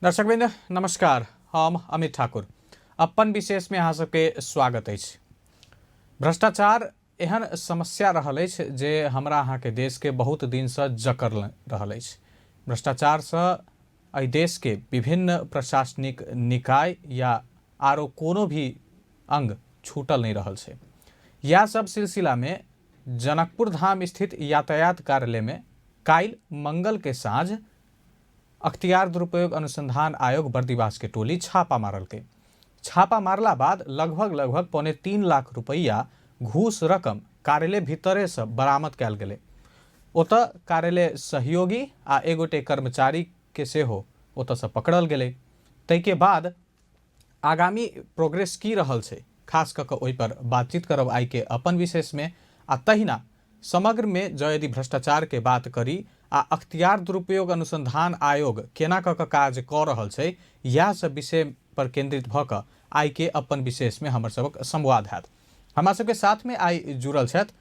दर्शकवृन्द नमस्कार। हम अमित ठाकुर अपन विशेष में अहाँ सबके स्वागत अछि। भ्रष्टाचार एहन समस्या रहल अछि जे हमरा अहाँ के देश के बहुत दिन से जकड़ रहल अछि। भ्रष्टाचार से एहि देश के विभिन्न प्रशासनिक निकाय या आरो कोनो भी अंग छूटल नहीं रहल छै। यह सब सिलसिला में जनकपुर धाम स्थित यातायात कार्यालय में काल्हि मंगल के साँझ अख्तियार दुरुपयोग अनुसंधान आयोग बर्दिवास के टोली छापा मारल के। छापा मारला बाद लगभग 3.25 लाख रुपया घूस रकम कार्यालय भीतरे से बरामद कैल गेलै। ओतऽ कार्यालय सहयोगी आ एगोटे कर्मचारी के सेहो ओतऽ से पकड़ल गेलै। तै के बाद आगामी प्रोग्रेस की रहल छै, खास कऽ कऽ ओहि पर बातचीत करब आई के अपन विशेष में। आ तहिना समग्र में जँ यदि भ्रष्टाचार के बात करी आ अख्तियार दुरुपयोग अनुसंधान आयोग केना कऽ कऽ काज कऽ रहल छै, इएह सब विषय पर केंद्रित भऽ कऽ आई के अपन विशेष में हमर सबक संवाद हैत। हमरा सबके साथ में आई जुड़ल छथि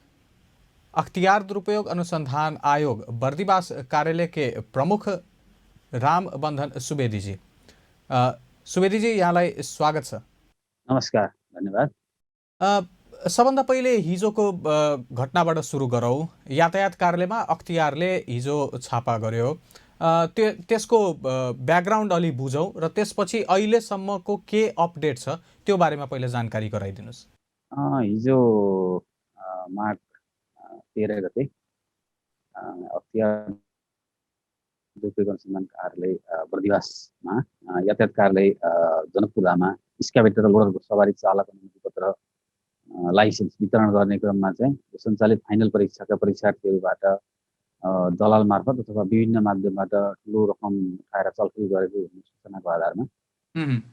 अख्तियार दुरुपयोग अनुसंधान आयोग बर्दिवास कार्यालय के प्रमुख रामबंधन सुवेदी जी। सुवेदी जी, यहाँलाई स्वागत छ। नमस्कार, धन्यवाद। सबभन्दा पहिले हिजोको घटनाबाट सुरु गरौँ। यातायात कार्यालयमा अख्तियारले हिजो छापा गर्यो। त्यसको ब्याकग्राउन्ड अलि बुझौँ र त्यसपछि अहिलेसम्मको के अपडेट छ त्यो बारेमा पहिले जानकारी गराइदिनुस्। हिजो माघ 13 गते अख्तियार दुरुपयोग अनुसन्धान कार्यालय बर्दिवासमा यातायात कार्यालय जनकपुरमा स्क्याभेटर लोडर सवारी चालक अनुमति पत्र लाइसेन्स वितरण गर्ने क्रममा चाहिँ सञ्चालित फाइनल परीक्षाका परीक्षार्थीहरूबाट दलाल मार्फत अथवा विभिन्न माध्यमबाट ठुलो रकम उठाएर चलखेल गरेको सूचनाको आधारमा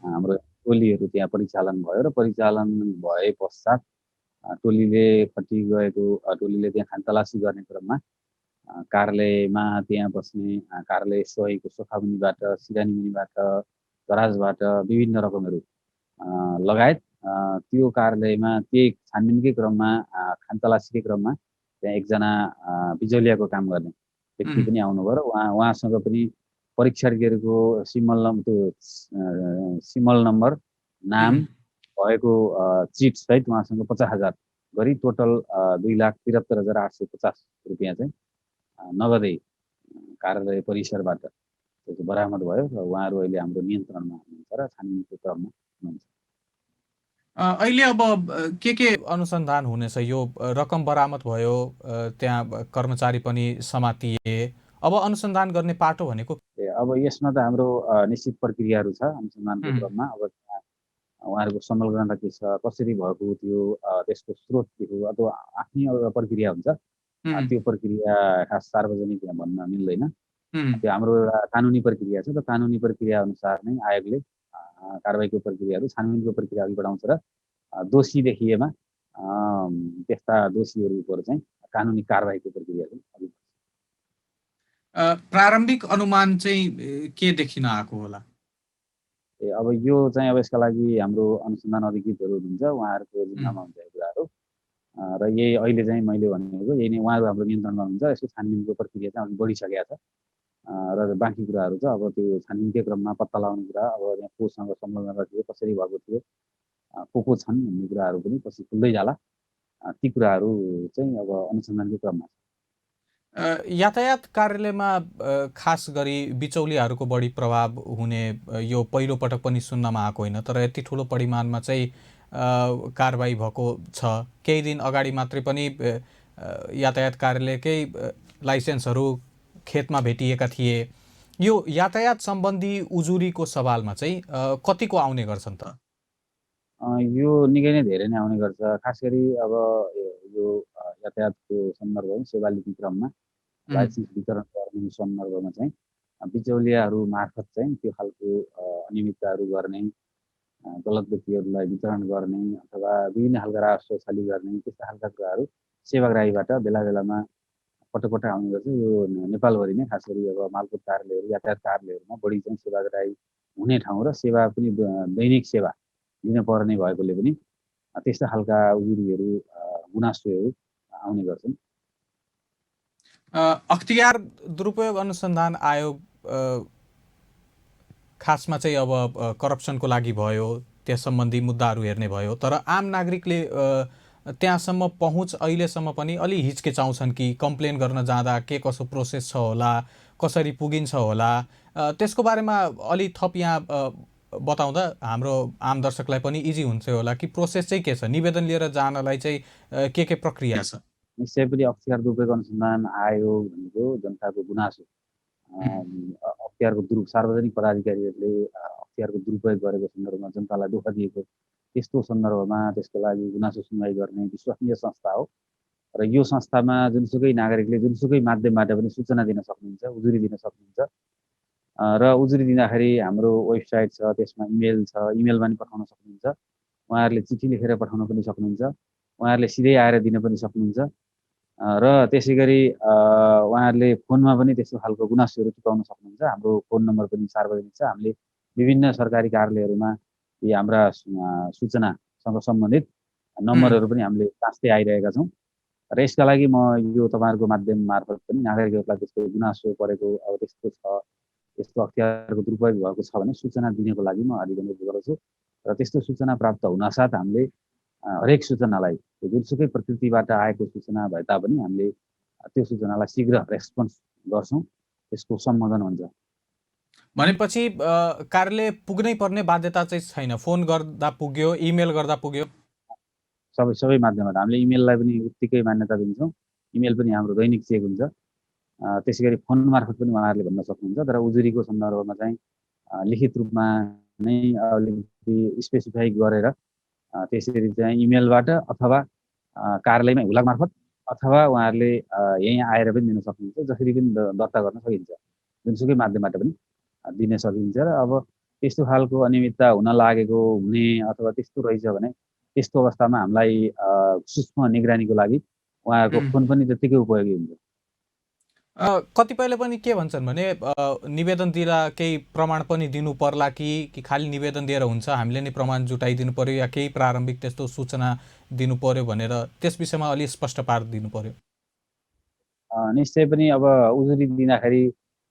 हाम्रो टोलीहरू त्यहाँ परिचालन भयो र परिचालन भए पश्चात टोलीले त्यहाँ खानतलासी गर्ने क्रममा कार्यालयमा त्यहाँ बस्ने कार्यालय सहयोगको सोखामुनिबाट, सिरानीमुनिबाट, दराजबाट विभिन्न रकमहरू लगायत त्यो कार्यालयमा त्यही छानबिनकै क्रममा खानतलासीकै क्रममा त्यहाँ एकजना बिजौलियाको काम गर्ने व्यक्ति पनि आउनुभयो र उहाँसँग पनि परीक्षार्थीहरूको सिमल नम्बर नाम भएको चिट सहित उहाँसँग 50,000 गरी टोटल 2,73,850 रुपियाँ चाहिँ नगदै कार्यालय परिसरबाट बरामद भयो र उहाँहरू अहिले हाम्रो नियन्त्रणमा हुनुहुन्छ र छानबिनको क्रममा हुनुहुन्छ। अहिले अब के अनुसन्धान हुनेछ? यो रकम बरामद भयो, त्यहाँ कर्मचारी पनि समातिए, अब अनुसन्धान गर्ने पाटो भनेको? अब यसमा त हाम्रो निश्चित प्रक्रियाहरू छ अनुसन्धानको क्रममा। अब उहाँहरूको संलग्नता के छ, कसरी भएको थियो, त्यसको स्रोत के हो, अथवा आफ्नै प्रक्रिया हुन्छ। त्यो प्रक्रिया खास सार्वजनिक भन्न मिल्दैन। त्यो हाम्रो एउटा कानुनी प्रक्रिया छ। त कानुनी प्रक्रिया अनुसार नै आयोगले कारबाहीको प्रक्रियाहरू, छानबिनको प्रक्रिया अघि बढाउँछ र दोषी देखिएमा त्यस्ता दोषीहरू उपर चाहिँ कानुनी कारबाहीको प्रक्रिया चाहिँ अघि बढ्छ। प्रारम्भिक अनुमान चाहिँ के देखिन आएको होला? अब यो चाहिँ अब यसका लागि हाम्रो अनुसन्धान अधिकृतहरू हुनुहुन्छ, उहाँहरूको जिम्मामा हुन्छ यो कुराहरू र यही अहिले चाहिँ मैले भनेको यही नै उहाँहरू हाम्रो नियन्त्रणमा हुन्छ। यसको छानबिनको प्रक्रिया चाहिँ अघि बढिसकेको छ र बाँकी कुराहरू चाहिँ अब त्यो छानबिनकै क्रममा पत्ता लगाउने कुरा, अब यहाँ कोसँग संलग्नता थियो, कसरी भएको थियो, को छन् भन्ने कुराहरू पनि पछि खुल्दै जाला। ती कुराहरू चाहिँ अब अनुसन्धानकै क्रममा छ। यातायात कार्यालयमा खास गरी बिचौलियाहरूको बढी प्रभाव हुने यो पहिलो पटक पनि सुन्नमा आएको होइन, तर यति ठुलो परिमाणमा चाहिँ कारबाही भएको छ। केही दिन अगाडि मात्रै पनि यातायात कार्यालयकै लाइसेन्सहरू खेतमा भेटिएका थिए। यो यातायात सम्बन्धी उजुरीको सवालमा चाहिँ कतिको आउने गर्छन् त? यो निकै नै धेरै नै आउने गर्छ। खास गरी अब यो यातायातको सन्दर्भमा सेवालिपि क्रममा लाइसेन्स वितरण गर्ने सन्दर्भमा चाहिँ बिचौलियाहरू मार्फत चाहिँ त्यो खालको अनियमितताहरू गर्ने, गलत व्यक्तिहरूलाई वितरण गर्ने अथवा विभिन्न खालका राजस्व छाली गर्ने, त्यस्ता खालका कुराहरू सेवाग्राहीबाट बेला बेलामा पटक आउने गर्छ। यो नेपालभरि नै खास गरी अब मालपोत कार्यालयहरू, यातायात कार्यालयहरूमा बढी चाहिँ सेवाग्राही हुने ठाउँ र सेवा पनि दैनिक सेवा लिन पर्ने भएकोले पनि त्यस्ता खालका उजुरीहरू, गुनासोहरू आउने गर्छन्। अख्तियार दुरुपयोग अनुसन्धान आयोग खासमा चाहिँ अब करप्सनको लागि भयो, त्यस सम्बन्धी मुद्दाहरू हेर्ने भयो, तर आम नागरिकले त्यहाँसम्म पहुँच अहिलेसम्म पनि अलि हिचकिचाउँछन् कि कम्प्लेन गर्न जाँदा के कसो प्रोसेस छ होला, कसरी पुगिन्छ होला, त्यसको बारेमा अलि थप यहाँ बताउँदा हाम्रो आम दर्शकलाई पनि इजी हुन्छ होला कि प्रोसेस चाहिँ के छ, निवेदन लिएर जानलाई चाहिँ के प्रक्रिया छ? निश्चय पनि अख्तियार दुरुपयोग अनुसन्धान आयोग भनेको जनताको गुनासो, अख्तियारको सार्वजनिक पदाधिकारीहरूले अख्तियारको दुरुपयोग गरेको सन्दर्भमा जनतालाई दुःख दिएको त्यस्तो सन्दर्भमा त्यसको लागि गुनासो सुनवाई गर्ने विश्वसनीय संस्था हो र यो संस्थामा जुनसुकै नागरिकले जुनसुकै माध्यमबाट पनि सूचना दिन सक्नुहुन्छ, उजुरी दिन सक्नुहुन्छ र उजुरी दिँदाखेरि हाम्रो वेबसाइट छ, त्यसमा इमेल छ, इमेलमा पनि पठाउन सक्नुहुन्छ, उहाँहरूले चिठी लेखेर पठाउन पनि सक्नुहुन्छ, उहाँहरूले सिधै आएर दिन पनि सक्नुहुन्छ र त्यसै गरी उहाँहरूले फोनमा पनि त्यस्तो खालको गुनासोहरू चुकाउन सक्नुहुन्छ। हाम्रो फोन नम्बर पनि सार्वजनिक छ। हामीले विभिन्न सरकारी कार्यालयहरूमा यी हाम्रा सूचनासँग सम्बन्धित नम्बरहरू पनि हामीले तास्दै आइरहेका छौँ र यसका लागि म यो तपाईँहरूको माध्यम मार्फत पनि नागरिकहरूलाई त्यस्तो गुनासो परेको अब त्यस्तो छ, त्यस्तो अख्तियारको दुरुपयोग भएको छ भने सूचना दिनको लागि म हार्दिक अनुरोध गर्दछु र त्यस्तो सूचना प्राप्त हुनासाथ हामीले हरेक सूचनालाई जुनसुकै प्रकृतिबाट आएको सूचना भए तापनि हामीले त्यो सूचनालाई शीघ्र रेस्पोन्स गर्छौँ, त्यसको सम्बोधन हुन्छ। भनेपछि कार्यालय पुग्नै पर्ने बाध्यता चाहिँ छैन, फोन गर्दा पुग्यो, इमेल गर्दा पुग्यो? सबै माध्यमबाट हामीले इमेललाई पनि उत्तिकै मान्यता दिन्छौँ। इमेल पनि हाम्रो दैनिक चेक हुन्छ। त्यसै गरी फोन मार्फत पनि उहाँहरूले भन्न सक्नुहुन्छ, तर उजुरीको सन्दर्भमा चाहिँ लिखित रूपमा नै अलिकति स्पेसिफाई गरेर त्यसरी चाहिँ इमेलबाट अथवा कार्यालयमा हुलाक मार्फत अथवा उहाँहरूले यहीँ आएर पनि दिन सक्नुहुन्छ, जसरी पनि दर्ता गर्न सकिन्छ, जुनसुकै माध्यमबाट पनि दिन सकिन्छ र अब त्यस्तो खालको अनियमितता हुन लागेको हुने अथवा त्यस्तो रहेछ भने त्यस्तो अवस्थामा हामीलाई सूक्ष्म निगरानीको लागि उहाँहरूको फोन पनि त्यत्तिकै उपयोगी हुन्छ। कतिपयले पनि के भन्छन् भने निवेदन दिँदा केही प्रमाण पनि दिनु पर्ला कि खालि निवेदन दिएर हुन्छ, हामीले नै प्रमाण जुटाइदिनु पर्यो या केही प्रारम्भिक त्यस्तो सूचना दिनु पर्यो भनेर त्यस विषयमा अलि स्पष्ट पारिदिनु पर्यो? निश्चय पनि अब उजुरी दिँदाखेरि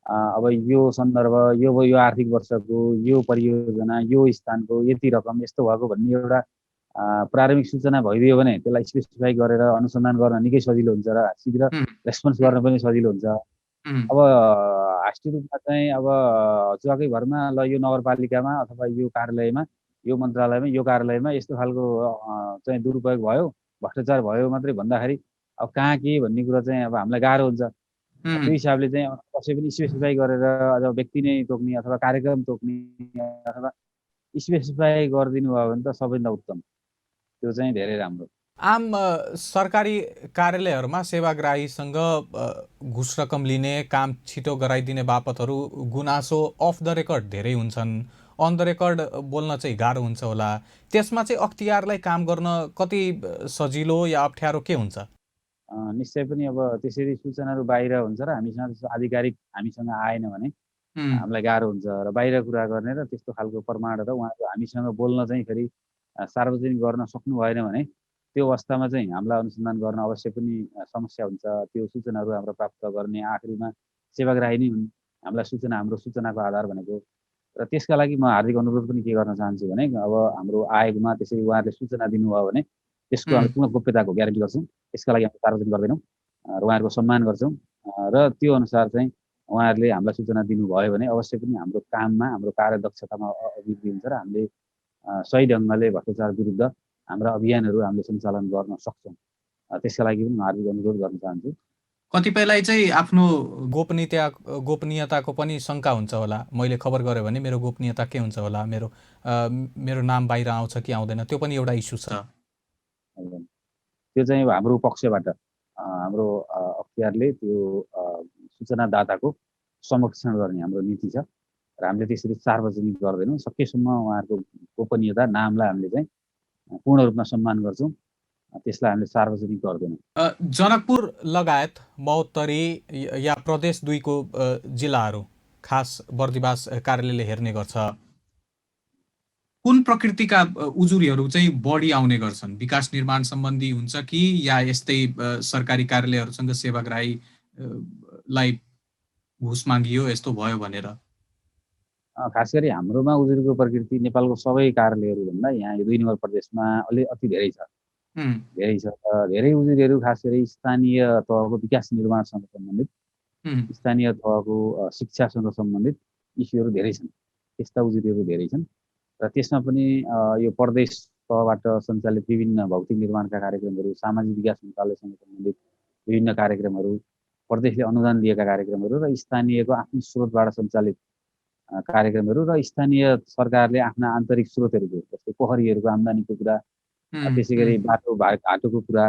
अब यो सन्दर्भ, यो आर्थिक वर्षको यो परियोजना, यो स्थानको यति रकम यस्तो भएको भन्ने एउटा प्रारम्भिक सूचना भइदियो भने त्यसलाई स्पेसिफाई गरेर अनुसन्धान गर्न निकै सजिलो हुन्छ र शीघ्र रेस्पोन्स गर्न पनि सजिलो हुन्छ। अब हास्टी रूपमा चाहिँ अब हजुरकै भरमा ल यो नगरपालिकामा अथवा यो कार्यालयमा, यो मन्त्रालयमा, यो कार्यालयमा यस्तो खालको चाहिँ दुरुपयोग भयो, भ्रष्टाचार भयो मात्रै भन्दाखेरि अब कहाँ के भन्ने कुरा चाहिँ अब हामीलाई गाह्रो हुन्छ। त्यो हिसाबले चाहिँ कसै पनि स्पेसिफाई गरेर अथवा व्यक्ति नै तोक्ने अथवा कार्यक्रम तोक्ने अथवा स्पेसिफाई गरिदिनु भयो भने त सबैभन्दा उत्तम, त्यो चाहिँ धेरै राम्रो। आम सरकारी कार्यालयहरूमा सेवाग्राहीसँग घुस रकम लिने, काम छिटो गराइदिने बापतहरू गुनासो अफ द रेकर्ड धेरै हुन्छन्, अन द रेकर्ड बोल्न चाहिँ गाह्रो हुन्छ होला। त्यसमा चाहिँ अख्तियारलाई काम गर्न कति सजिलो या अप्ठ्यारो के हुन्छ? निश्चय पनि अब त्यसरी सूचनाहरू बाहिर हुन्छ र हामीसँग आधिकारिक हामीसँग आएन भने हामीलाई गाह्रो हुन्छ र बाहिर कुरा गर्ने र त्यस्तो खालको प्रमाणहरू उहाँहरू हामीसँग बोल्न चाहिँ फेरि सार्वजनिक गर्न सक्नु भएन भने त्यो अवस्थामा चाहिँ हामीलाई अनुसन्धान गर्न अवश्य पनि समस्या हुन्छ। त्यो सूचनाहरू हाम्रो प्राप्त गर्ने आखिरमा सेवाग्राही नै हुन्, हामीलाई सूचना, हाम्रो सूचनाको आधार भनेको। र त्यसका लागि म हार्दिक अनुरोध पनि के गर्न चाहन्छु भने अब हाम्रो आयोगमा त्यसरी उहाँहरूले सूचना दिनुभयो भने त्यसको हामी पूर्ण गोप्यताको ग्यारेन्टी गर्छौँ, त्यसका लागि हामी सार्वजनिक गर्दैनौँ र उहाँहरूको सम्मान गर्छौँ र त्यो अनुसार चाहिँ उहाँहरूले हामीलाई सूचना दिनुभयो भने अवश्य पनि हाम्रो काममा, हाम्रो कार्यदक्षतामा अभिवृद्धि हुन्छ र हामीले सही ढङ्गले भ्रष्टाचार विरुद्ध हाम्रा अभियानहरू हामीले सञ्चालन गर्न सक्छौँ। त्यसका लागि पनि म हार्दिक अनुरोध गर्न चाहन्छु। कतिपयलाई चाहिँ आफ्नो गोपनीयताको पनि शङ्का हुन्छ होला, मैले खबर गरेँ भने मेरो गोपनीयता के हुन्छ होला, मेरो नाम बाहिर आउँछ कि आउँदैन, त्यो पनि एउटा इस्यु छ। त्यो चाहिँ हाम्रो पक्षबाट हाम्रो अख्तियारले त्यो सूचनादाताको संरक्षण गर्ने हाम्रो नीति छ र हामीले त्यसरी सार्वजनिक गर्दैनौँ। सकेसम्म उहाँहरूको गोपनीयता, नामलाई हामीले चाहिँ पूर्ण रूपमा सम्मान गर्छौँ, त्यसलाई हामीले सार्वजनिक गर्दैनौँ। जनकपुर लगायत महोत्तरी या प्रदेश 2 को जिल्लाहरू खास बर्दिवास कार्यालयले हेर्ने गर्छ, कुन प्रकृतिका उजुरीहरू चाहिँ बढी आउने गर्छन्? विकास निर्माण सम्बन्धी हुन्छ कि या यस्तै सरकारी कार्यालयहरूसँग सेवाग्राहीलाई घुस मागियो यस्तो भयो भनेर? खास गरी हाम्रोमा उजुरीको प्रकृति नेपालको सबै कार्यालयहरूभन्दा यहाँ यो 2 नम्बर प्रदेशमा अति धेरै छ। उम्, धेरै छ। धेरै उजुरीहरू खास गरी स्थानीय तहको विकास निर्माणसँग सम्बन्धित, उम्, स्थानीय तहको शिक्षासँग सम्बन्धित इस्युहरू धेरै छन्। त्यस्ता उजुरीहरू धेरै छन् र त्यसमा पनि यो प्रदेश तहबाट सञ्चालित विभिन्न भौतिक निर्माणका कार्यक्रमहरू, सामाजिक विकास मन्त्रालयसँग सम्बन्धित विभिन्न कार्यक्रमहरू, प्रदेशले अनुदान दिएका कार्यक्रमहरू र स्थानीयको आफ्नो स्रोतबाट सञ्चालित कार्यक्रमहरू र स्थानीय सरकारले आफ्ना आन्तरिक स्रोतहरूको जस्तै पोखरीहरूको आम्दानीको कुरा, त्यसै गरी घाटोको कुरा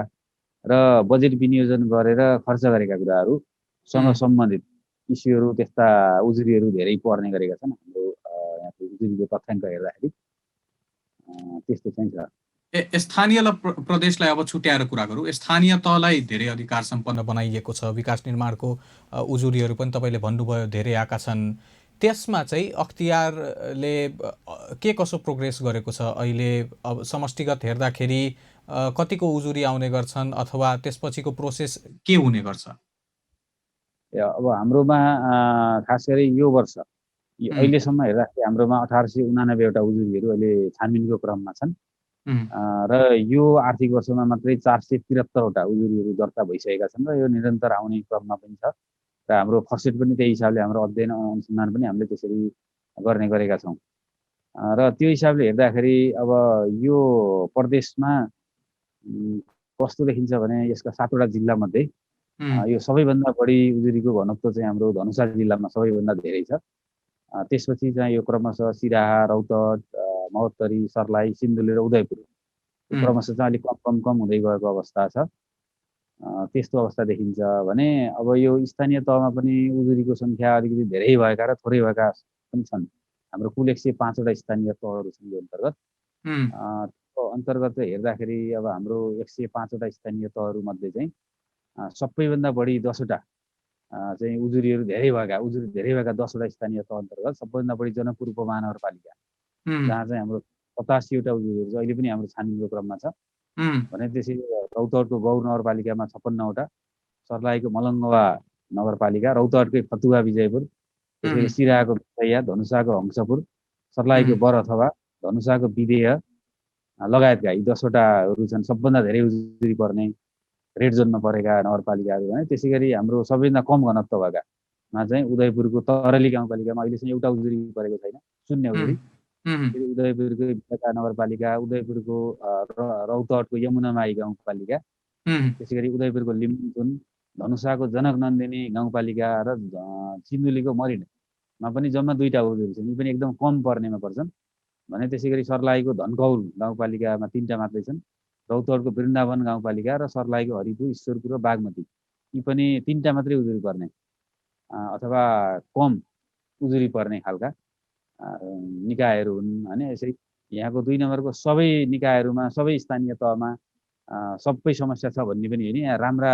र बजेट विनियोजन गरेर खर्च गरेका कुराहरूसँग सम्बन्धित इस्युहरू, त्यस्ता उजुरीहरू धेरै पर्ने गरेका छन्। हाम्रो यहाँको उजुरीको तथ्याङ्क हेर्दाखेरि त्यस्तो चाहिँ छ। स्थानीय र प्रदेशलाई अब छुट्याएर कुरा गरौँ। स्थानीय तहलाई धेरै अधिकार सम्पन्न बनाइएको छ। विकास निर्माणको उजुरीहरू पनि तपाईँले भन्नुभयो धेरै आएका छन्। त्यसमा चाहिँ अख्तियारले के कसो प्रोग्रेस गरेको छ अहिले? अब समष्टिगत हेर्दाखेरि कतिको उजुरी आउने गर्छन् अथवा त्यसपछिको प्रोसेस के हुने गर्छ? अब हाम्रोमा खास गरी यो वर्ष अहिलेसम्म हेर्दाखेरि हाम्रोमा 1889 वटा उजुरीहरू अहिले छानबिनको क्रममा छन् र यो आर्थिक वर्षमा मात्रै 473 वटा उजुरीहरू दर्ता भइसकेका छन् र यो निरन्तर आउने क्रममा पनि छ र हाम्रो फर्सेट पनि त्यही हिसाबले हाम्रो अध्ययन अनुसन्धान पनि हामीले त्यसरी गर्ने गरेका छौँ र त्यो हिसाबले हेर्दाखेरि अब यो प्रदेशमा कस्तो देखिन्छ भने यसका 7 वटा जिल्लामध्ये यो सबैभन्दा बढी उजुरीको घनत्व चाहिँ हाम्रो धनुषा जिल्लामा सबैभन्दा धेरै छ। त्यसपछि चाहिँ यो क्रमशः सिराहा, रौतहट, महोत्तरी, सर्लाही, सिन्धुली र उदयपुर क्रमशः चाहिँ अलिक कम हुँदै गएको अवस्था छ। त्यस्तो अवस्था देखिन्छ भने अब यो स्थानीय तहमा पनि उजुरीको सङ्ख्या अलिकति धेरै भएका र थोरै भएका पनि छन्। हाम्रो कुल 105 वटा स्थानीय तहहरू छन् यो अन्तर्गत। अन्तर्गत हेर्दाखेरि अब हाम्रो 105 वटा स्थानीय तहहरूमध्ये चाहिँ सबैभन्दा बढी 10 वटा चाहिँ उजुरीहरू धेरै भएका 10 वटा स्थानीय तह अन्तर्गत सबैभन्दा बढी जनकपुर उपमहानगरपालिका जहाँ चाहिँ हाम्रो 87 वटा उजुरीहरू छ, अहिले पनि हाम्रो छानबिनको क्रममा छ भने त्यसै रौतहटको गौर नगरपालिकामा 56 वटा, सर्लाहीको मलङ्गवा नगरपालिका, रौतहटकै फतुवा विजयपुर, त्यसरी सिराहाको विषया, धनुषाको हंसपुर, सर्लाहीको बरअथवा, धनुषाको विदेह लगायतका यी 10 वटाहरू छन् सबभन्दा धेरै उजुरी पर्ने रेड जोनमा परेका नगरपालिकाहरू भने। त्यसै गरी हाम्रो सबैभन्दा कम घनत्व भएकामा चाहिँ उदयपुरको तरली गाउँपालिकामा अहिलेसम्म एउटा उजुरी परेको छैन, 0 उजुरी। उदयपुरको विशाखा नगरपालिका, उदयपुरको रौतहटको यमुनामाई गाउँपालिका, त्यसै गरी उदयपुरको लिम्बुचुन, धनुषाको जनक नन्दिनी गाउँपालिका र सिन्धुलीको मरिनमा पनि जम्मा 2 वटा उजुरी छन्। यी पनि एकदम कम पर्नेमा पर्छन् भने। त्यसै गरी सर्लाहीको धनकौल गाउँपालिकामा 3 वटा मात्रै छन्, रौतहटको वृन्दावन गाउँपालिका र सर्लाहीको हरिपुर, ईश्वरपुर र बागमती यी पनि 3 वटा मात्रै उजुरी पर्ने अथवा कम उजुरी पर्ने खालका निकायहरू हुन् होइन। यसरी यहाँको 2 नम्बरको सबै निकायहरूमा, सबै स्थानीय तहमा सबै समस्या छ भन्ने पनि होइन। यहाँ राम्रा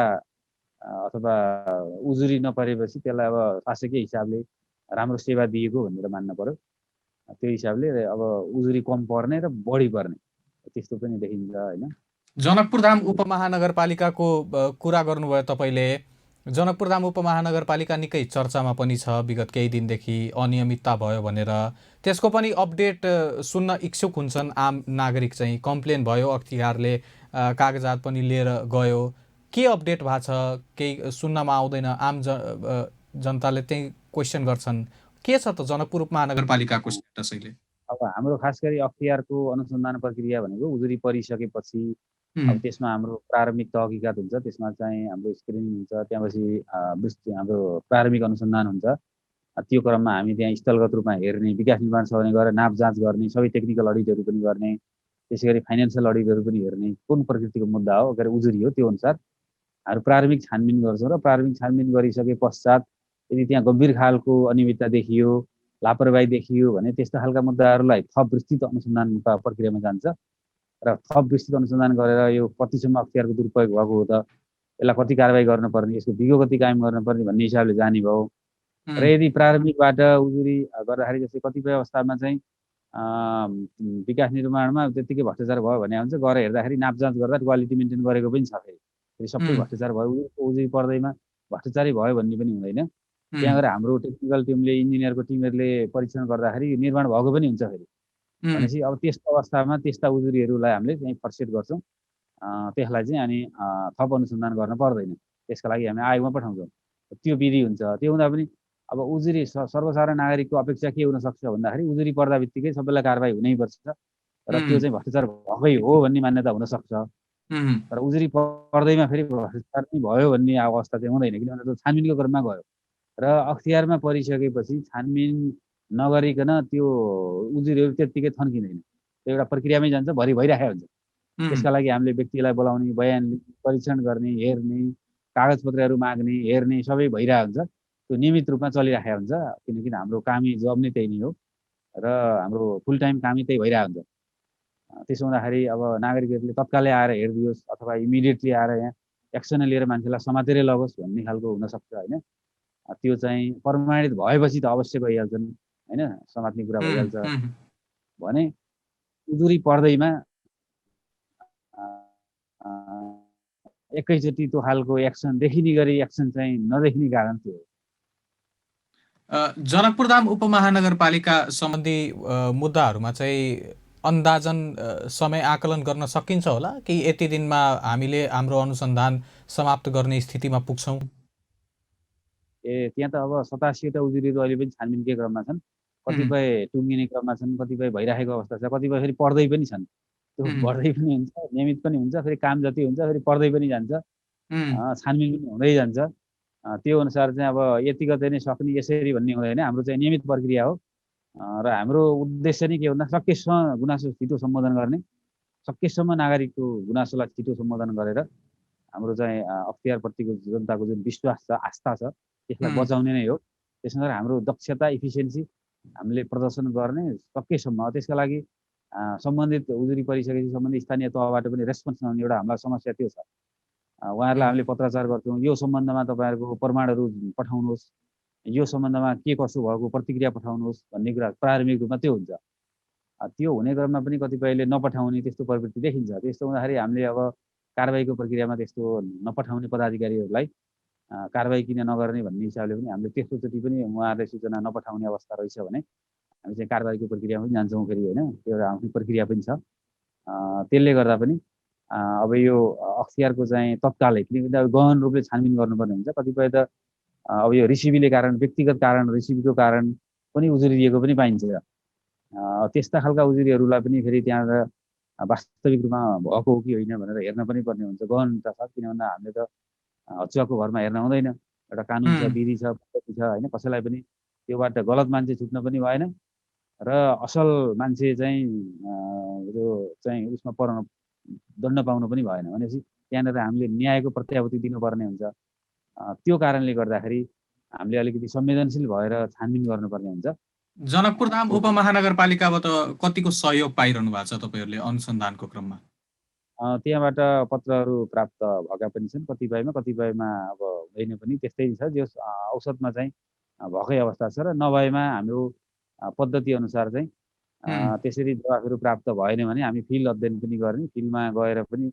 अथवा उजुरी नपरेपछि त्यसलाई अब शासकीय हिसाबले राम्रो सेवा दिएको भनेर मान्न पर्यो। त्यो हिसाबले अब उजुरी कम पर्ने र बढी पर्ने त्यस्तो पनि देखिन्छ होइन। जनकपुरधाम उपमहानगरपालिकाको कुरा गर्नुभयो तपाईँले। जनकपुरधाम उपमहानगरपालिका निकै चर्चामा पनि छ विगत केही दिनदेखि, अनियमितता भयो भनेर। त्यसको पनि अपडेट सुन्न इच्छुक हुन्छन् आम नागरिक चाहिँ। कम्प्लेन भयो, अख्तियारले कागजात पनि लिएर गयो, के अपडेट भएको छ? केही सुन्नमा आउँदैन, आम जनताले त्यही क्वेसन गर्छन्। के छ त जनकपुर उपमहानगरपालिकाको स्टेटस अहिले? अब हाम्रो खास गरी अख्तियारको अनुसन्धान प्रक्रिया भनेको उजुरी परिसकेपछि अब त्यसमा हाम्रो प्रारम्भिक तहकिकात हुन्छ, त्यसमा चाहिँ हाम्रो स्क्रिनिङ हुन्छ, त्यसपछि हाम्रो प्रारम्भिक अनुसन्धान हुन्छ। त्यो क्रममा हामी त्यहाँ स्थलगत रूपमा हेर्ने, विकास निर्माण सभाले गरेर नाप जाँच गर्ने, सबै टेक्निकल अडिटहरू पनि गर्ने, त्यसै गरी फाइनेन्सियल अडिटहरू पनि हेर्ने, कुन प्रकृतिको मुद्दा हो अगर उजुरी हो त्यो अनुसार हाम्रो प्रारम्भिक छानबिन गर्छौँ र प्रारम्भिक छानबिन गरिसके पश्चात यदि त्यहाँ गम्भीर खालको अनियमितता देखियो, लापरवाही देखियो भने त्यस्ता खालका मुद्दाहरूलाई थप विस्तृत अनुसन्धान प्रक्रियामा जान्छ र थप विस्तृत अनुसन्धान गरेर यो कतिसम्म अख्तियारको दुरुपयोग भएको हो त, यसलाई कति कारवाही गर्नुपर्ने, यसको विगो कति कायम गर्नुपर्ने भन्ने हिसाबले जाने भयो र यदि प्रारम्भिकबाट उजुरी गर्दाखेरि जस्तै कतिपय अवस्थामा चाहिँ विकास निर्माणमा त्यत्तिकै भ्रष्टाचार भयो भने हुन्छ, गएर हेर्दाखेरि नापजाँच गर्दा क्वालिटी मेन्टेन गरेको पनि छ। फेरि सबै भ्रष्टाचार भयो, उजुरी पर्दैमा भ्रष्टाचारै भयो भन्ने पनि हुँदैन। त्यहाँ गएर हाम्रो टेक्निकल टिमले इन्जिनियरको टिमहरूले परीक्षण गर्दाखेरि निर्माण भएको पनि हुन्छ फेरि भनेपछि अब त्यस्तो अवस्थामा त्यस्ता उजुरीहरूलाई हामीले चाहिँ फर्सेट गर्छौँ त्यसलाई चाहिँ अनि थप अनुसन्धान गर्न पर्दैन त्यसका लागि हामी आयोगमा पठाउँछौँ त्यो विधि हुन्छ त्यो हुँदा पनि अब उजुरी सर्वसाधारण नागरिकको अपेक्षा के हुन सक्छ भन्दाखेरि उजुरी पर्दा बित्तिकै सबैलाई कारबाही हुनैपर्छ र त्यो चाहिँ भ्रष्टाचार भएकै हो भन्ने मान्यता हुनसक्छ तर उजुरी पर्दैमा फेरि भ्रष्टाचार नै भयो भन्ने अवस्था चाहिँ हुँदैन किनभने त्यो छानबिनको क्रममा गयो र अख्तियारमा परिसकेपछि छानबिन नगरिकन त्यो उजुरीहरू त्यत्तिकै थन्किँदैन त्यो एउटा प्रक्रियामै जान्छ भरि भइराखेको हुन्छ त्यसका लागि हामीले व्यक्तिलाई बोलाउने बयान लिने परीक्षण गर्ने हेर्ने कागजपत्रहरू माग्ने हेर्ने सबै भइरहेको हुन्छ त्यो नियमित रूपमा चलिराखेको हुन्छ किनकि हाम्रो कामै जब नै त्यही नै हो र हाम्रो फुल टाइम कामै त्यही भइरहेको हुन्छ त्यसो हुँदाखेरि अब नागरिकहरूले तत्कालै आएर हेरिदियोस् अथवा इमिडिएटली आएर यहाँ एक्सन लिएर मान्छेलाई समातेरै लगोस् भन्ने खालको हुनसक्छ होइन त्यो चाहिँ प्रमाणित भएपछि त अवश्य गइहाल्छन् होइन समात्ने कुरा भइहाल्छ भने उजुरी पर्दैमा एकैचोटि त्यो खालको एक्सन देखिने गरी एक्सन चाहिँ नदेखिने कारण त्यो हो जनकपुरधाम उपमहानगरपालिका सम्बन्धी मुद्दाहरूमा चाहिँ अन्दाजन समय आकलन गर्न सकिन्छ होला कि यति दिनमा हामीले हाम्रो अनुसन्धान समाप्त गर्ने स्थितिमा पुग्छौँ त्यहाँ त अब 87वटा उजुरीहरू अहिले पनि छानबिनकै क्रममा छन् कतिपय टुङ्गिने क्रममा छन् कतिपय भइराखेको अवस्था छ कतिपय फेरि पढ्दै पनि छन् त्यो बढ्दै पनि हुन्छ नियमित पनि हुन्छ फेरि काम जति हुन्छ फेरि पढ्दै पनि जान्छ छानबिन पनि हुँदै जान्छ त्यो अनुसार चाहिँ अब यति गते नै सक्ने यसरी भन्ने हुँदैन हाम्रो चाहिँ नियमित प्रक्रिया हो र हाम्रो उद्देश्य नै के भन्दा सकेसम्म गुनासो छिटो सम्बोधन गर्ने सकेसम्म नागरिकको गुनासोलाई छिटो सम्बोधन गरेर हाम्रो चाहिँ अख्तियारप्रतिको जनताको जुन विश्वास छ आस्था छ त्यसलाई बचाउने नै हो त्यसमा हाम्रो दक्षता इफिसियन्सी हामीले प्रदर्शन गर्ने सकेसम्म त्यसका लागि सम्बन्धित उजुरी परिसकेपछि सम्बन्धित स्थानीय तहबाट पनि रेस्पोन्स नहुने एउटा हामीलाई समस्या त्यो छ उहाँहरूलाई हामीले पत्राचार गर्छौँ यो सम्बन्धमा तपाईँहरूको प्रमाणहरू पठाउनुहोस् यो सम्बन्धमा के कसो भएको प्रतिक्रिया पठाउनुहोस् भन्ने कुरा प्रारम्भिक रूपमा त्यो हुन्छ त्यो हुने क्रममा पनि कतिपयले नपठाउने त्यस्तो प्रवृत्ति देखिन्छ त्यस्तो हुँदाखेरि हामीले अब कारबाहीको प्रक्रियामा त्यस्तो नपठाउने पदाधिकारीहरूलाई कारबाही किन नगर्ने भन्ने हिसाबले पनि हामीले त्यस्तोचोटि पनि उहाँहरूले सूचना नपठाउने अवस्था रहेछ भने हामी चाहिँ कारबाहीको प्रक्रियामा पनि जान्छौँ फेरि होइन त्यो एउटा आफ्नो प्रक्रिया पनि छ त्यसले गर्दा पनि अब यो अख्तियारको चाहिँ तत्कालै किनकि गहन रूपले छानबिन गर्नुपर्ने हुन्छ कतिपय त अब यो रिसिभीले कारण व्यक्तिगत कारण रिसिभीको कारण पनि उजुरी दिएको पनि पाइन्छ त्यस्ता खालका उजुरीहरूलाई पनि फेरि त्यहाँ वास्तविक रूपमा भएको हो कि होइन भनेर हेर्न पनि पर्ने हुन्छ गहनता छ किन भन्दा हामीले त हचुवाको भरमा हेर्न हुँदैन एउटा कानुन छ विधि छ पद्धति छ होइन कसैलाई पनि त्योबाट गलत मान्छे छुट्न पनि भएन र असल मान्छे चाहिँ यो चाहिँ उसमा पर्न दण्ड पाउनु पनि भएन भनेपछि त्यहाँनिर हामीले न्यायको प्रत्याभूति दिनुपर्ने हुन्छ त्यो कारणले गर्दाखेरि हामीले अलिकति संवेदनशील भएर छानबिन गर्नुपर्ने हुन्छ जनकपुरधाम उपमहानगरपालिकाबाट कतिको सहयोग पाइरहनु भएको छ तपाईँहरूले अनुसन्धानको क्रममा त्यहाँबाट पत्रहरू प्राप्त भएका पनि छन् कतिपयमा अब हुँदैन पनि त्यस्तै छ जो औसतमा चाहिँ भएकै अवस्था छ र नभएमा हाम्रो पद्धति अनुसार चाहिँ त्यसरी जवाफहरू प्राप्त भएन भने हामी फिल्ड अध्ययन पनि गर्ने फिल्डमा गएर पनि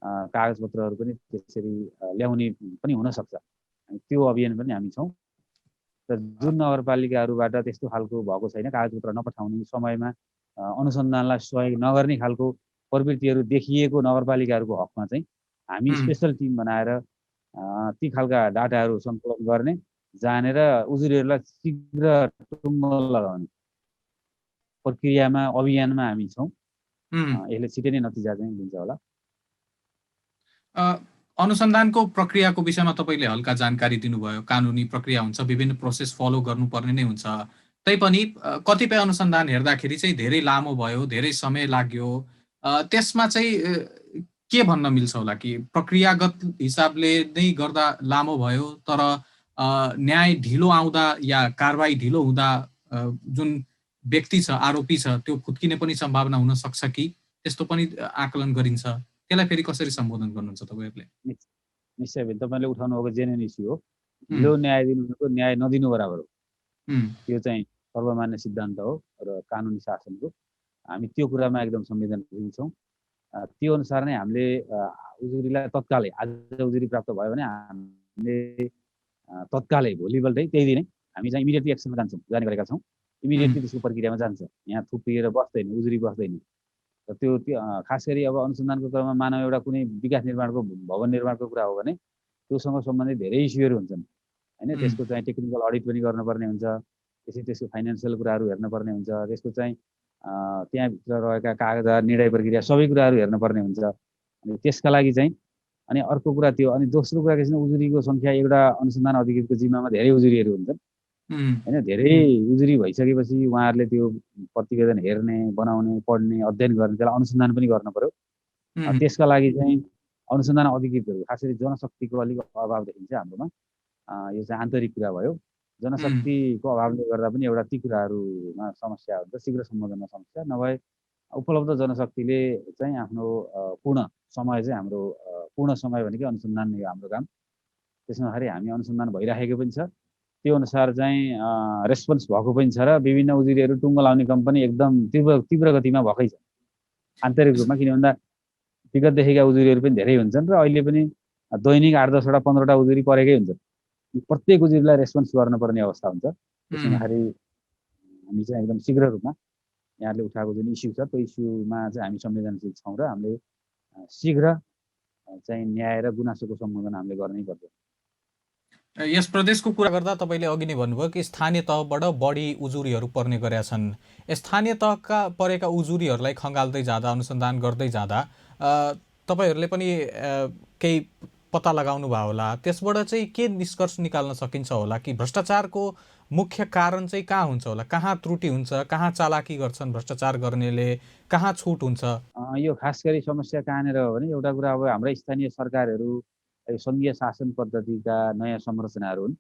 कागजपत्रहरू पनि त्यसरी ल्याउने पनि हुनसक्छ त्यो अभियान पनि हामी छौँ र जुन नगरपालिकाहरूबाट त्यस्तो खालको भएको छैन कागजपत्र नपठाउने समयमा अनुसन्धानलाई सहयोग नगर्ने खालको प्रवृत्तिहरू देखिएको नगरपालिकाहरूको हकमा चाहिँ हामी स्पेसल टिम बनाएर ती खालका डाटाहरू सङ्कलन गर्ने जानेर उजुरीहरूलाई शीघ्र टुङ्गो लगाउने प्रक्रियामा अभियानमा हामी छौँ यसले छिटै नै नतिजा चाहिँ दिन्छ होला अनुसन्धानको प्रक्रियाको विषयमा तपाईँले हल्का जानकारी दिनुभयो कानुनी प्रक्रिया हुन्छ विभिन्न प्रोसेस फलो गर्नुपर्ने नै हुन्छ तैपनि कतिपय अनुसन्धान हेर्दाखेरि चाहिँ धेरै लामो भयो धेरै समय लाग्यो त्यसमा चाहिँ के भन्न मिल्छ होला कि प्रक्रियागत हिसाबले नै गर्दा लामो भयो तर न्याय ढिलो आउँदा या कारबाही ढिलो हुँदा जुन व्यक्ति छ आरोपी छ त्यो फुत्किने पनि सम्भावना हुन सक्छ कि त्यस्तो पनि आकलन गरिन्छ त्यसलाई फेरि कसरी सम्बोधन गर्नुहुन्छ तपाईँहरूले निश्चय तपाईँले उठाउनु भएको जेन्युन इस्यु हो ढिलो न्याय दिनुको न्याय नदिनु बराबर हो त्यो चाहिँ सर्वमान्य सिद्धान्त हो र कानुनी शासनको हामी त्यो कुरामा एकदम संवेदनशील छौँ त्यो अनुसार नै हामीले उजुरीलाई तत्कालै आज उजुरी प्राप्त भयो भने हामीले तत्कालै भोलिपल्टै त्यही दिनै हामी चाहिँ इमिडिएटली एक्सनमा जाने गरेका छौँ। इमिडिएटली त्यसको प्रक्रियामा जान्छ। यहाँ थुप्रिएर बस्दैन, उजुरी बस्दैन। र त्यो खास गरी अब अनुसन्धानको क्रममा मानव एउटा कुनै विकास निर्माणको भवन निर्माणको कुरा हो भने त्योसँग सम्बन्धित धेरै इस्युहरू हुन्छन् होइन। त्यसको चाहिँ टेक्निकल अडिट पनि गर्नुपर्ने हुन्छ। त्यसको फाइनेन्सियल कुराहरू हेर्नुपर्ने हुन्छ। त्यसको चाहिँ त्यहाँभित्र रहेका कागजात, निर्णय प्रक्रिया सबै कुराहरू हेर्नुपर्ने हुन्छ। अनि त्यसका लागि चाहिँ अनि अर्को कुरा त्यो। अनि दोस्रो कुरा के छ भने उजुरीको सङ्ख्या एउटा अनुसन्धान अधिकृतको जिम्मामा धेरै उजुरीहरू हुन्छन् होइन। धेरै उजुरी भइसकेपछि उहाँहरूले त्यो प्रतिवेदन हेर्ने, बनाउने, पढ्ने, अध्ययन गर्ने, त्यसलाई अनुसन्धान पनि गर्न पर्यो। त्यसका लागि चाहिँ अनुसन्धान अधिकृतहरू खास गरी जनशक्तिको अलिक अभाव देखिन्छ हाम्रोमा। यो चाहिँ आन्तरिक कुरा भयो। जनशक्तिको अभावले गर्दा पनि एउटा ती कुराहरूमा समस्या हुन्छ, शीघ्र सम्बोधनमा समस्या नभए उपलब्ध जनशक्तिले चाहिँ आफ्नो पूर्ण समय चाहिँ हाम्रो पूर्ण समय भनेको अनुसन्धान नै हो हाम्रो काम। त्यसमा हामी अनुसन्धान भइराखेको पनि छ। त्यो अनुसार चाहिँ रेस्पोन्स भएको पनि छ र विभिन्न उजुरीहरू टुङ्गो लाउने कम्पनी एकदम तीव्र गतिमा भएकै छ आन्तरिक रूपमा। किन भन्दा विगतदेखिका उजुरीहरू पनि धेरै हुन्छन् र अहिले पनि दैनिक 8-10वटा 15वटा उजुरी परेकै हुन्छन्। प्रत्येक उजुरीलाई रेस्पोन्स गर्नुपर्ने अवस्था हुन्छ। त्यसैले हामी चाहिँ एकदम शीघ्र रूपमा यहाँले उठाएको जुन इस्यु छ त्यो इस्युमा चाहिँ हामी संवेदनशील छौँ र हामीले शीघ्र चाहिँ न्याय र गुनासोको सम्बोधन हामीले गर्नै पर्छ। यस प्रदेशको कुरा गर्दा तपाईँले अघि नै भन्नुभयो कि स्थानीय तहबाट बढी उजुरीहरू पर्ने गरेका छन्। स्थानीय तहका परेका उजुरीहरूलाई खङ्गाल्दै जाँदा, अनुसन्धान गर्दै जाँदा तपाईँहरूले पनि केही पत्ता लगाउनु भयो होला। त्यसबाट चाहिँ के निष्कर्ष निकाल्न सकिन्छ होला कि भ्रष्टाचारको मुख्य कारण चाहिँ कहाँ हुन्छ होला, कहाँ त्रुटि हुन्छ, कहाँ चालाकी गर्छन् भ्रष्टाचार गर्नेले, कहाँ छुट हुन्छ? यो खास गरी समस्या कहाँनिर हो भने एउटा कुरा अब हाम्रा स्थानीय सरकारहरू सङ्घीय शासन पद्धतिका नयाँ संरचनाहरू हुन्।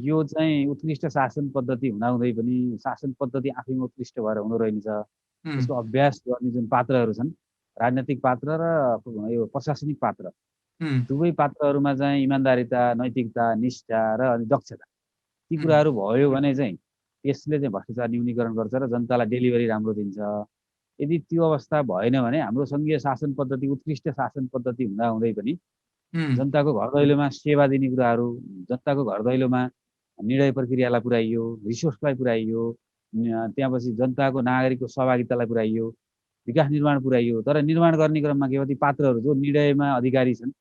यो चाहिँ उत्कृष्ट शासन पद्धति हुँदाहुँदै पनि शासन पद्धति आफैमा उत्कृष्ट भएर हुँदो रहेछ। त्यसको अभ्यास गर्ने जुन पात्रहरू छन्, राजनैतिक पात्र र यो प्रशासनिक पात्र, दुवै पात्रहरूमा चाहिँ इमान्दारिता, नैतिकता, निष्ठा र अनि दक्षता ती कुराहरू भयो भने चाहिँ त्यसले चाहिँ भ्रष्टाचार न्यूनीकरण गर्छ र जनतालाई डेलिभरी राम्रो दिन्छ। यदि त्यो अवस्था भएन भने हाम्रो सङ्घीय शासन पद्धति उत्कृष्ट शासन पद्धति हुँदाहुँदै पनि जनताको घर दैलोमा सेवा दिने कुराहरू, जनताको घर दैलोमा निर्णय प्रक्रियालाई पुर्याइयो, रिसोर्सलाई पुर्याइयो, त्यहाँपछि जनताको नागरिकको सहभागितालाई पुर्याइयो, विकास निर्माण पुर्याइयो। तर निर्माण गर्ने क्रममा के कति पात्रहरू जो निर्णयमा अधिकारी छन्,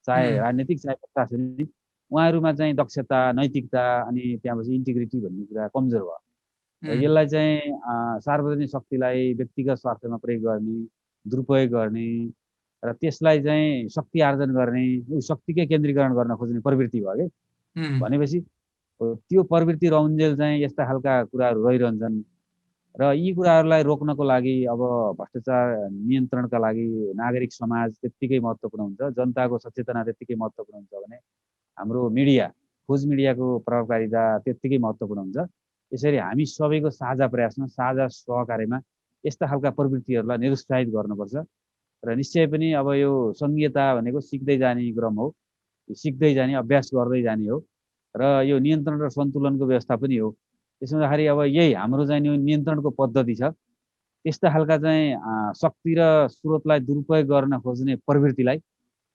चाहे राजनीतिक चाहे प्रशासनिक, उहाँहरूमा चाहिँ दक्षता, नैतिकता अनि त्यहाँपछि इन्टिग्रिटी भन्ने कुरा कमजोर भयो। यसलाई चाहिँ सार्वजनिक शक्तिलाई व्यक्तिगत स्वार्थमा प्रयोग गर्ने, दुरुपयोग गर्ने र त्यसलाई चाहिँ शक्ति आर्जन गर्ने, शक्तिकै केन्द्रीकरण गर्न खोज्ने प्रवृत्ति भयो कि। भनेपछि त्यो प्रवृत्ति रहन्जेल चाहिँ यस्ता खालका कुराहरू रहिरहन्छन् र यी कुराहरूलाई रोक्नको लागि अब भ्रष्टाचार नियन्त्रणका लागि नागरिक समाज त्यत्तिकै महत्त्वपूर्ण हुन्छ, जनताको सचेतना त्यत्तिकै महत्त्वपूर्ण हुन्छ भने हाम्रो मिडिया, खोज मिडियाको प्रभावकारिता त्यत्तिकै महत्त्वपूर्ण हुन्छ। यसरी हामी सबैको साझा प्रयासमा, साझा सहकार्यमा यस्ता खालका प्रवृत्तिहरूलाई निरुत्साहित गर्नुपर्छ र निश्चय पनि अब यो सङ्घीयता भनेको सिक्दै जाने क्रम हो, सिक्दै जाने, अभ्यास गर्दै जाने हो र यो नियन्त्रण र सन्तुलनको व्यवस्था पनि हो। त्यसो हुँदाखेरि अब यही हाम्रो चाहिँ नियन्त्रणको पद्धति छ। त्यस्ता खालका चाहिँ शक्ति र स्रोतलाई दुरुपयोग गर्न खोज्ने प्रवृत्तिलाई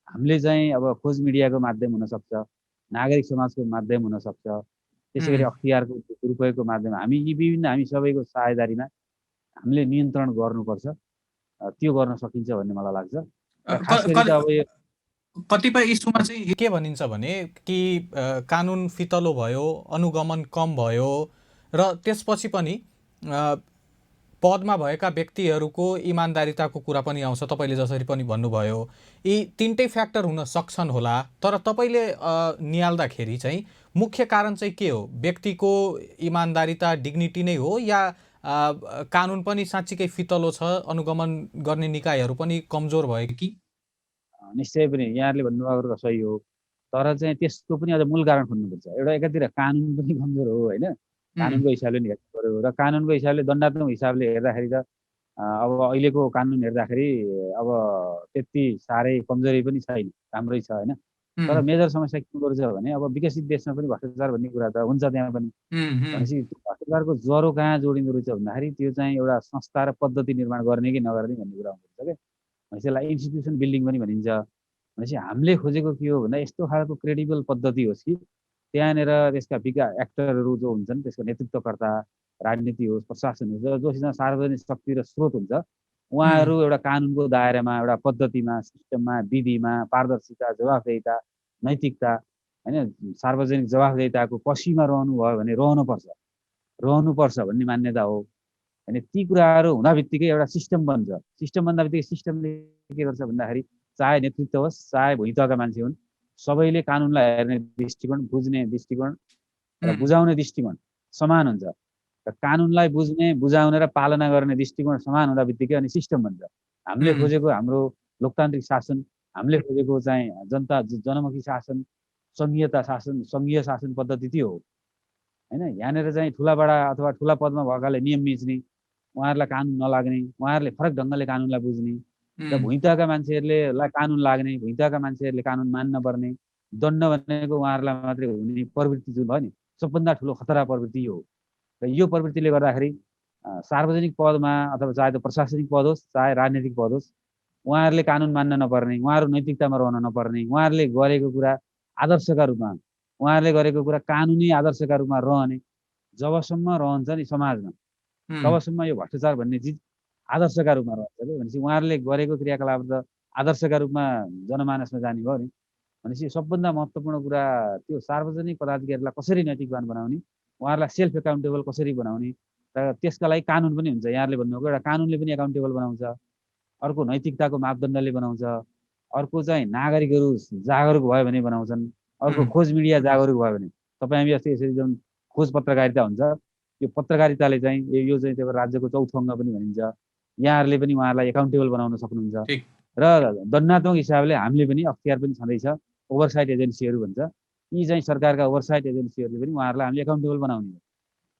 हामीले चाहिँ अब खोज मिडियाको माध्यम हुनसक्छ, नागरिक समाजको माध्यम हुनसक्छ, त्यसै गरी अख्तियारको दुरुपयोगको माध्यम हामी यी विभिन्न हामी सबैको साझेदारीमा हामीले नियन्त्रण गर्नुपर्छ। त्यो गर्न सकिन्छ भन्ने मलाई लाग्छ। खास गरी त अब यो कतिपय इस्युमा चाहिँ के भनिन्छ भने कि कानुन फितलो भयो, अनुगमन कम भयो र त्यसपछि पनि पदमा भएका व्यक्तिहरूको इमान्दारिताको कुरा पनि आउँछ। तपाईँले जसरी पनि भन्नुभयो यी तिनटै फ्याक्टर हुन सक्छन् होला। तर तपाईँले निहाल्दाखेरि चाहिँ मुख्य कारण चाहिँ के हो? व्यक्तिको इमान्दारिता, डिग्निटी नै हो या कानुन पनि साँच्चीकै फितलो छ, अनुगमन गर्ने निकायहरू पनि कमजोर भयो कि? निश्चय पनि यहाँहरूले भन्नुभएको सही हो, तर चाहिँ त्यसको पनि अझ मूल कारण खोज्नुपर्छ। एउटा एकातिर कानुन पनि कमजोर हो होइन, कानुनको हिसाबले नि हेर्नु पऱ्यो र कानुनको हिसाबले दण्डात्मक हिसाबले हेर्दाखेरि त अब अहिलेको कानुन हेर्दाखेरि अब त्यति साह्रै कमजोरी पनि छैन, राम्रै छ होइन। तर मेजर समस्या के गर्छ भने अब विकसित देशमा पनि भ्रष्टाचार भन्ने कुरा त हुन्छ त्यहाँ पनि। भनेपछि भ्रष्टाचारको ज्वरो कहाँ जोडिँदो रहेछ भन्दाखेरि त्यो चाहिँ एउटा संस्था र पद्धति निर्माण गर्ने कि नगर्ने भन्ने कुरा हुनुहुन्छ क्या। त्यसलाई इन्स्टिट्युसन बिल्डिङ पनि भनिन्छ। भनेपछि हामीले खोजेको के हो भन्दा यस्तो खालको क्रेडिबल पद्धति होस् कि त्यहाँनिर त्यसका एक्टरहरू जो हुन्छन्, त्यसको नेतृत्वकर्ता, राजनीति होस्, प्रशासन होस्, जोसँग सार्वजनिक शक्ति र स्रोत हुन्छ, उहाँहरू एउटा कानुनको दायरामा, एउटा पद्धतिमा, सिस्टममा, विधिमा पारदर्शिता, जवाफदेहिता, नैतिकता, होइन, सार्वजनिक जवाफदेहिताको पसीमा रहनुभयो भने रहनुपर्छ भन्ने मान्यता हो। अनि ती कुराहरू हुँदा बित्तिकै एउटा सिस्टम बन्छ। सिस्टम बन्दा बित्तिकै सिस्टमले के गर्छ भन्दाखेरि चाहे नेतृत्व होस्, चाहे भुइँतका मान्छे हुन्, सबैले कानुनलाई हेर्ने दृष्टिकोण, बुझ्ने दृष्टिकोण र बुझाउने दृष्टिकोण समान हुन्छ। र कानुनलाई बुझ्ने, बुझाउने र पालना गर्ने दृष्टिकोण समान हुँदा बित्तिकै अनि सिस्टम बन्छ। हामीले खोजेको हाम्रो लोकतान्त्रिक शासन, हामीले खोजेको चाहिँ जनमुखी शासन, सङ्घीय शासन पद्धति त्यो हो, होइन। यहाँनिर चाहिँ ठुलाबडा अथवा ठुला पदमा भएकाले नियम मिच्ने, उहाँहरूलाई कानुन नलाग्ने, उहाँहरूले फरक ढङ्गले कानुनलाई बुझ्ने, र भुइँतका मान्छेहरूले कानुन लाग्ने, भुइँतका मान्छेहरूले कानुन मान्न पर्ने, दण्ड भनेको उहाँहरूलाई मात्रै हुने प्रवृत्ति जुन भयो नि, सबभन्दा ठुलो खतरा प्रवृत्ति हो। र यो प्रवृत्तिले गर्दाखेरि सार्वजनिक पदमा अथवा चाहे त्यो प्रशासनिक पद होस्, चाहे राजनीतिक पद होस्, उहाँहरूले कानुन मान्न नपर्ने, उहाँहरू नैतिकतामा रहन नपर्ने, उहाँहरूले गरेको कुरा आदर्शका रूपमा, उहाँहरूले गरेको कुरा कानुनी आदर्शका रूपमा रहने, जबसम्म रहन्छ नि समाजमा, तबसम्म यो भ्रष्टाचार भन्ने चिज आदर्शका रूपमा रहन्छ। भनेपछि उहाँहरूले गरेको क्रियाकलाप त आदर्शका रूपमा जनमानसमा जाने भयो नि। भनेपछि सबभन्दा महत्त्वपूर्ण कुरा त्यो सार्वजनिक पदाधिकारीलाई कसरी नैतिकवान बनाउने, उहाँहरूलाई सेल्फ एकाउन्टेबल कसरी बनाउने, र त्यसका लागि कानुन पनि हुन्छ। यहाँहरूले भन्नुभएको एउटा कानुनले पनि एकाउन्टेबल बनाउँछ, अर्को नैतिकताको मापदण्डले बनाउँछ, अर्को चाहिँ नागरिकहरू जागरुक भयो भने बनाउँछन्, अर्को खोज मिडिया जागरुक भयो भने। तपाईँ हामी जस्तै यसरी जुन खोज पत्रकारिता हुन्छ, यो पत्रकारिताले चाहिँ यो चाहिँ त्यो राज्यको चौथो अङ्ग पनि भनिन्छ। यहाँहरूले पनि उहाँहरूलाई एकाउन्टेबल बनाउन सक्नुहुन्छ। र दण्डात्मक हिसाबले हामीले पनि अख्तियार पनि छँदैछ, ओभरसाइट एजेन्सीहरू भन्छ, यी चाहिँ सरकारका ओभरसाइट एजेन्सीहरूले पनि उहाँहरूलाई हामीले एकाउन्टेबल बनाउने हो।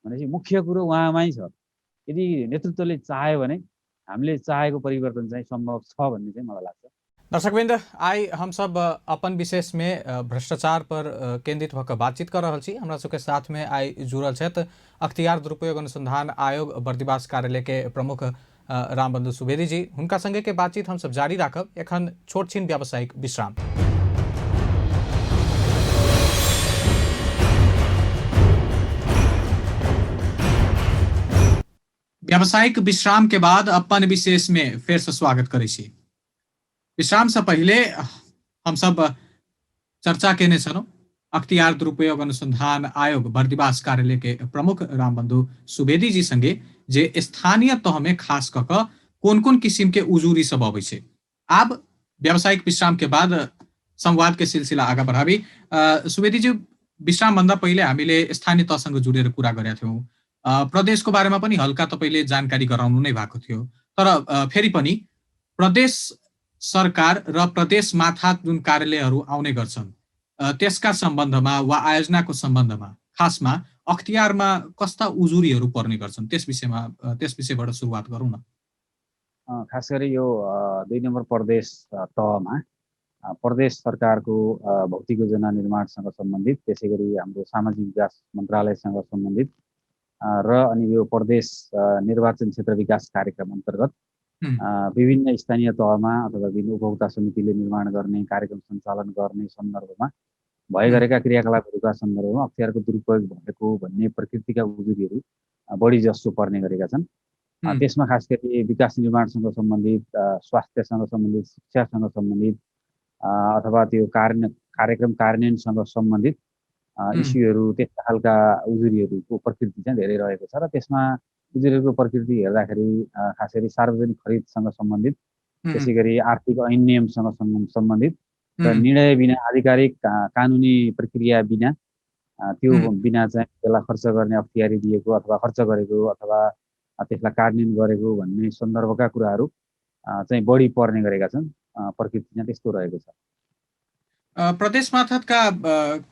भनेपछि मुख्य कुरो उहाँमै छ। यदि नेतृत्वले चाह्यो भने हामीले चाहेको परिवर्तन चाहिँ सम्भव छ भन्ने चाहिँ मलाई लाग्छ। दर्शकवृन्द, आई हम सब अपन विशेष में भ्रष्टाचार पर केंद्रित होकर बातचीत कर रहा छी। हमरा सबके साथ में आई जुड़ल छथि अख्तियार दुरुपयोग अनुसंधान आयोग बर्दिवास कार्यालय के प्रमुख रामबंधु सुवेदी जी। हुनका संगे के बातचीत हम सब जारी राखब। एखन छोट छीन व्यावसायिक विश्राम। व्यावसायिक विश्राम के बाद अपन विशेष में फिर से स्वागत करै छी। विश्राम से पहले हम सब चर्चा केने छलौं अख्तियार दुरुपयोग अनुसंधान आयोग बर्दिवास कार्यालय के प्रमुख रामबंधु सुवेदी जी संगे जे स्थानीय तह में खास कऽ कोन कोन किसिम के उजूरी सब अबै छै। आब व्यावसायिक विश्राम के बाद संवाद के सिलसिला आगा बढ़ाबी। सुवेदी जी, विश्राम भन्दा पहिले हामीले स्थानीय तहसँग जुडेर कुरा गरेका थियौं। प्रदेशको बारेमा पनि हल्का तपाईले जानकारी गराउनु नै भएको थियो। तर फेरि पनि प्रदेश सरकार र प्रदेश माथा जुन कार्यालयहरू आउने गर्छन् त्यसका सम्बन्धमा वा आयोजनाको सम्बन्धमा खासमा अख्तियारमा कस्ता उजुरीहरू पर्ने गर्छन् त्यस विषयबाट सुरुवात गरौँ न। खास गरी यो 2 नम्बर प्रदेश तहमा प्रदेश सरकारको भौतिक योजना निर्माणसँग सम्बन्धित, त्यसैगरी हाम्रो सामाजिक विकास मन्त्रालयसँग सम्बन्धित र अनि यो प्रदेश निर्वाचन क्षेत्र विकास कार्यक्रम अन्तर्गत विभिन्न स्थानीय तहमा अथवा विभिन्न उपभोक्ता समितिले निर्माण गर्ने, कार्यक्रम सञ्चालन गर्ने सन्दर्भमा भए गरेका क्रियाकलापहरूका सन्दर्भमा अख्तियारको दुरुपयोग भएको भन्ने प्रकृतिका उजुरीहरू बढी जसो पर्ने गरेका छन्। त्यसमा खास गरी विकास निर्माणसँग सम्बन्धित, स्वास्थ्यसँग सम्बन्धित, शिक्षासँग सम्बन्धित अथवा त्यो कार्यक्रम कार्यान्वयनसँग सम्बन्धित इस्युहरू, त्यस्ता खालका उजुरीहरूको प्रकृति चाहिँ धेरै रहेको छ। र त्यसमा उजुरीहरूको प्रकृति हेर्दाखेरि खास गरी सार्वजनिक खरिदसँग सम्बन्धित, त्यसै गरी आर्थिक ऐन नियमसँग सम्बन्धित र निर्णय बिना, आधिकारिक कानुनी प्रक्रिया बिना, त्यो बिना चाहिँ त्यसलाई खर्च गर्ने अख्तियारी दिएको अथवा खर्च गरेको अथवा त्यसलाई कार्यान्वयन गरेको भन्ने सन्दर्भका कुराहरू चाहिँ बढी पर्ने गरेका छन्। प्रकृति चाहिँ त्यस्तो रहेको छ। प्रदेश माथका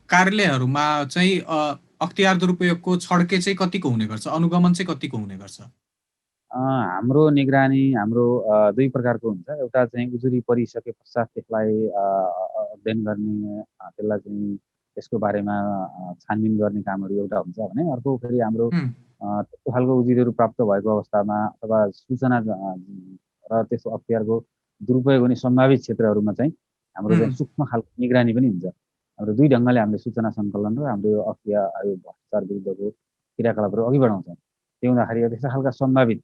कार्यालयहरूमा चाहिँ अख्तियार दुरुपयोगको छड्के चाहिँ कतिको हुने गर्छ, अनुगमन चाहिँ कतिको हुने गर्छ? हाम्रो निगरानी हाम्रो 2 प्रकारको हुन्छ। एउटा चाहिँ उजुरी परिसके पश्चात त्यसलाई अध्ययन गर्ने, त्यसलाई चाहिँ त्यसको बारेमा छानबिन गर्ने कामहरू एउटा हुन्छ भने, अर्को फेरि हाम्रो त्यस्तो खालको उजुरीहरू प्राप्त भएको अवस्थामा अथवा सूचना र त्यसको अख्तियारको दुरुपयोग हुने सम्भावित क्षेत्रहरूमा चाहिँ हाम्रो चाहिँ सूक्ष्म खालको निगरानी पनि हुन्छ। हाम्रो दुई ढङ्गले हामीले सूचना सङ्कलन र हाम्रो यो भ्रष्टाचार विरुद्धको क्रियाकलापहरू अघि बढाउँछौँ। त्यो हुँदाखेरि त्यस्ता खालका सम्भावित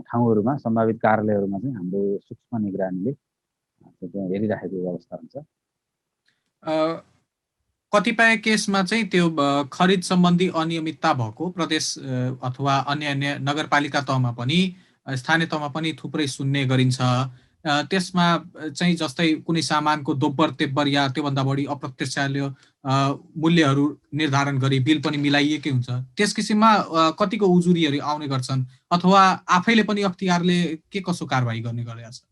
ठाउँहरूमा, सम्भावित कार्यालयहरूमा चाहिँ हाम्रो सूक्ष्म निगरानीले त्यो हेरिराखेको अवस्था हुन्छ। कतिपय केसमा चाहिँ त्यो खरिद सम्बन्धी अनियमितता भएको प्रदेश अथवा अन्य नगरपालिका तहमा पनि स्थानीय तहमा पनि थुप्रै सुन्ने गरिन्छ। त्यसमा चाहिँ जस्तै कुनै सामानको दोब्बर तेब्बर या त्योभन्दा बढी अप्रत्यक्ष मूल्यहरू निर्धारण गरी बिल पनि मिलाइएकै हुन्छ। त्यस किसिममा कतिको उजुरीहरू आउने गर्छन् अथवा आफैले पनि अख्तियारले के कसो कारबाही गर्ने गरेका छ?